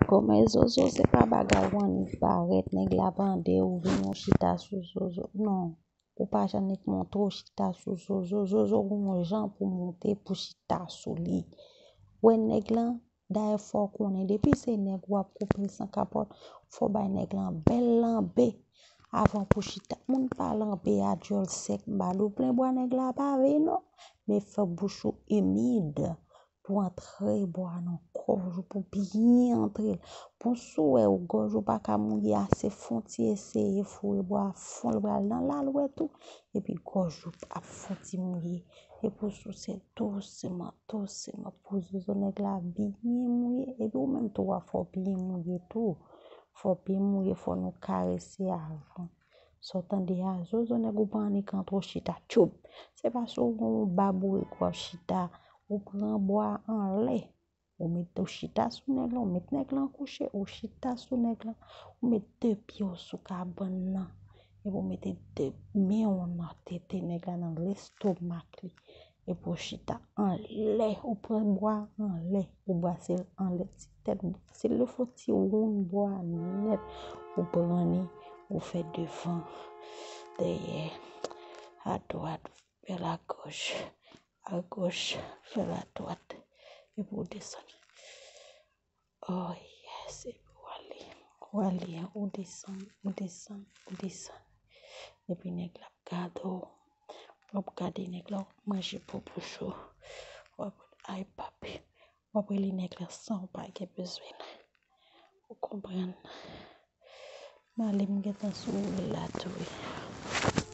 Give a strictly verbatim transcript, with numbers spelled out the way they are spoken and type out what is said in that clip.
Kòman zozo se pa bagay w annik parèt, nèg la mande ou vin ou chita sou zozo. Non, ou pa jannik montre ou chita sou zozo. Zozo gon jan pou monte pou chita sou li. Wè nèg lan, dayè fò w konnen, depi se nèg w ap koupe l san kapòt, fò w bay nèg lan bèl lanbe avan pou chita. Moun pa lanbe a dyòl sèk, m pa di w plen bwa nèg la pa veye non, men fò bouch ou imid pou antre bwa nan gòj ou, pou byen antre l. Pou sou wè ou gòj ou pa ka mouye ase, fon ti eseye foure bwa a fon, l pral nan lalwèt ou, epi gòj ou ap fon ti mouye. Epi sou se dousman, dousman pou zozo nèg la byen mouye, epi ou menm tou a fò byen mouye tou. Fò byen mouye, fò nou karese avan. Sa w tande a, zozo nèg ou pa annik antre w chita tchoup. Se pa sou yon babourik w ap chita, ou pran bwa anlè. Ou met ou chita sou nèg lan, ou met nèg lan kouche, ou chita sou nèg lan, ou met de pye w sou kabann nan, epi ou mete de men w nan tete nèg la, nan lestomak li, epi ou chita anlè, ou pran bwa anlè, ou brase l anlè ti tèt, si l fò ti wonn bwa nèt, ou pran li, ou fè devan, dèyè, adwat, vè lagòj, agòch, vè ladwat, epi ou desann. Oh yes, epi ou ale, ou ale, ou desann, ou desann, ou desann. Epi nèg la ap gade w, w ap gade nèg la, w ap manje pou bouch ou, w ap, ay papi, w ap rele nèg la san w pa gen bezwen l. Ou konprann? Male m gentan sou woul la tou wi.